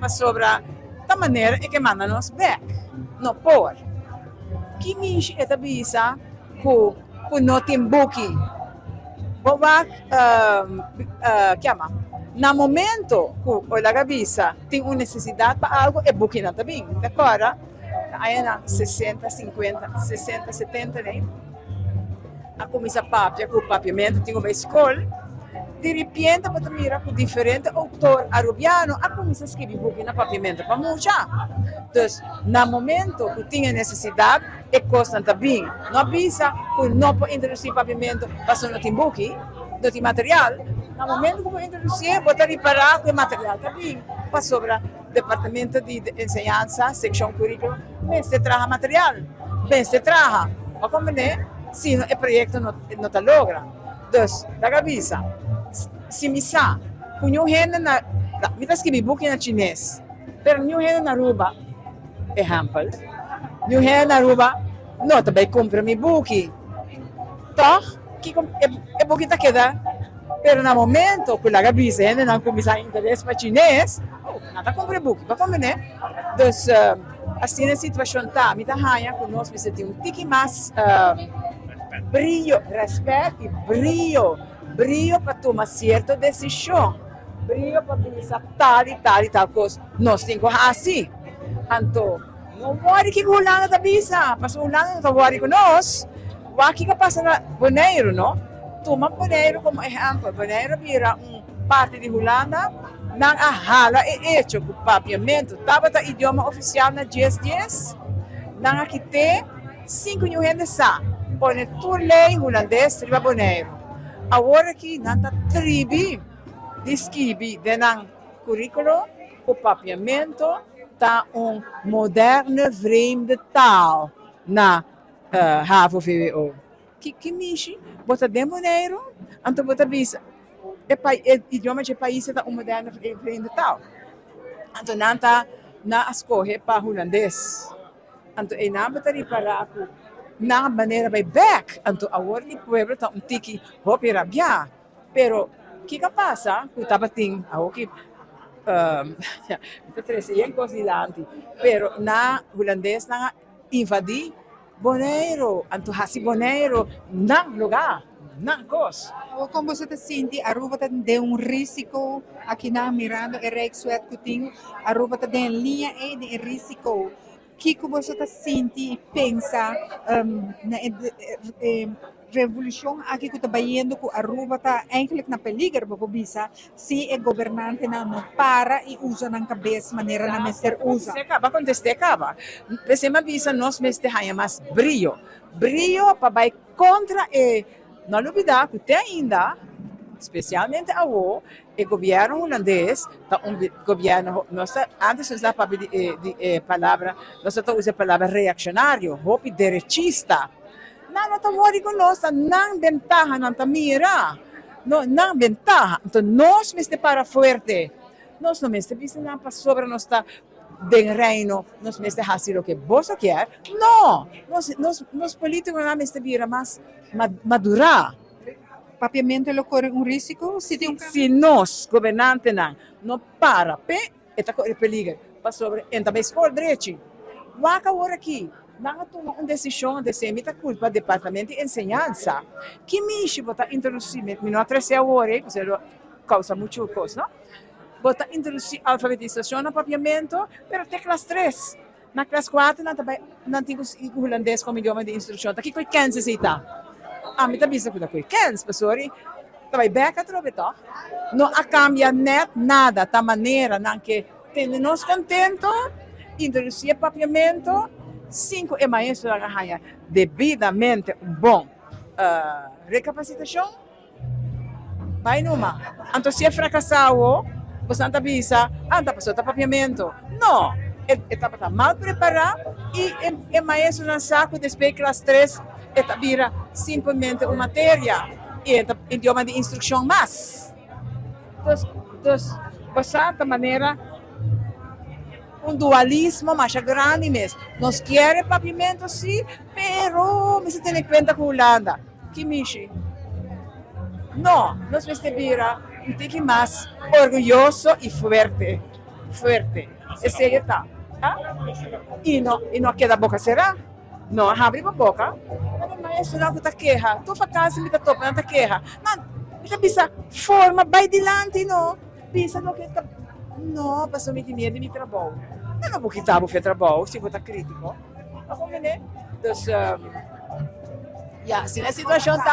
Pasobra ta manera e ke manda nos bek. No por. Ki mishi e ta bisa ku ku no tin buki? Bo wak kiama? Na momento ku bo laga bisa tin un nesesidat pa algu e bukinan ta bin. Mi ta kòrda na añanan sesenta, sinkuenta, sesenta, setenta nei a kuminsá papia ku papiamentu tin ku bai skol. Di ripiente bo ta mira ku diferente outor arubiano a kuminsá skibi buki na papiamentu pa mucha. Dus na momento ku tin e nesesidat e kosnan ta bin. No a bisa ku no por introdusí papiamentu pasobra no tin buki, no tin material. Na momento ku bo introdusié bo ta ripará ku e material ta bin pasobra Departamento di Enseñansa, sekshon kurikulo, mester traha material, mester traha. Bo komprendé? Sino e proyekto no ta logra. Dus, laga bisa, si mi sa ku niun hende na, mi ta skibi buki na chines, pero niun hende na Aruba, ehèmpel, niun hende na Aruba no ta bai kumpra mi buki. Tòg, kiko e buki ta keda? Pero na momento ku laga bisa hendenan kuminsá interes pa chines, oh, nan ta kumpra e buki, bo komprendé? Dus, asina e situashon ta. Mi ta haña ku nos mester tin un tiki mas brio, rèspèt i brio, brio pa tuma sierto desishon, brio pa bisa tal i tal i tal kos nos tin ku hasi. Anto, no wòri kiko Hulanda ta bisa, pasobra Hulanda no ta wòri ku nos. Wak kiko a pasa na Boneiru, no? Tuma Boneiru komo ehèmpel. Boneiru a bira un parti di Hulanda, nan a hala e echo ku papiamentu tabata idioma ofisial na dies dies, nan a kit'é sin ku niun hende sa, pone tur lei hulandes riba Boneiru. Awor aki nan ta tribi di skibi den nan kurikulo ku papiamentu ta un moderne vreemde taal na havo vwo. Ki ki mishi? Bo ta den Boneiru, anto bo ta bisa e pai e idioma dje pais ta un moderno vreemde taal. Anto nan ta nan a skohe pa hulandes. Anto einan bo ta ripará ku nan manera bai bèk. Anto awor di pueblo ta un tiki hopi rabiá. Pero kiko a pasa ku tabatin awor ki mi ta trese yen kos dilanti, pero nan hulandesnan a invadí Boneiru, anto hasi Boneiru nan lugá, nan kos. Awor kon boso ta sinti Aruba ta den un risiko akinan mirando e Rijkswet ku tin Aruba ta den liña ei den e risiko kiko boso ta sinti i pensa na e revolushon aki ku ta bayendo ku Aruba ta eigenlijk na peliger bo por bisa si e gobernantenan no para i usa nan kabes manera nan mester usa. Kaba kontest'é kaba. P'esei mi a bisa nos mester haña mas brio. Brio pa bai kontra e, no lubidá ku te ainda, spesialmente awo, e gobièrnu hulandes ta un gobièrnu, nos ta, antes nos ta papia di e di e palabra, nos ta usa e palabra reakshonario, hopi derechista. Nan no ta wòri ku nos, ta nan bentaha nan ta mira, no, nan bentaha. Anto nos mester para fuerte, nos no mester bisa nan pasobra nos ta den Reino, nos mester hasi loke boso kier, no! Nos, nos, nos politikonan mester bira mas madurá. Papiamentu lo kore un risiko si tin un kambio? Si nos gobernantenan no para p'e, e ta kore peliger, pasobra e no ta bai skol drechi. Wak awor aki, nan a tuma un desishon, desei mi ta kulpa Departamento di Enseñansa. Ki mishi bo ta introdusí? Mi no a trese awor ei, pasobra lo kousa muchu kos, no? Bo ta introdusí alfabetisashon na papiamentu, pero te klas tres. Na klas kuater nan ta bai, nan tin ku sigui ku hulandes komo idioma di instrukshon. Ta kiko e kens esei ta? Ami ta bisa ku ta ku e kens, pasobra ta bai bek atrobe tòg. No a kambia nèt nada, ta manera nan ke tene nos kontento, introdusí e papiamentu sin ku e maestronan a haña debidamente un bon rekapasitashon. Bai numa. Anto si e frakasá awo, bosan ta bisa, Ah, ta pasobra ta papiamentu. No! E tabata mal prepará i e maestronan sa ku despues di klas tres e ta bira simpelmente un materia i e ta idioma di instrukshon mas. Dus, dus bosa ta manera un dualismo masha grandi mes. Nos kier e papiamentu si, pero mester tene kuenta ku Hulanda. Ki mishi? No, nos mester bira un tiki mas orguyoso i fuerte. Fuerte. Esei ta. Ah? I no keda boka será. No, habri bo boka. Ma maestronan ku ta keha. Tur vakantie mi ta topa nan ta keha. Nan, mi ta bisa forma bai dilanti, no. Bisa no ke ta no, paso mi tin miedu di mi trabou. Nan no por kita bo for di trabou si bo ta krítiko. Ma kon? Dus ja, si e situashon ta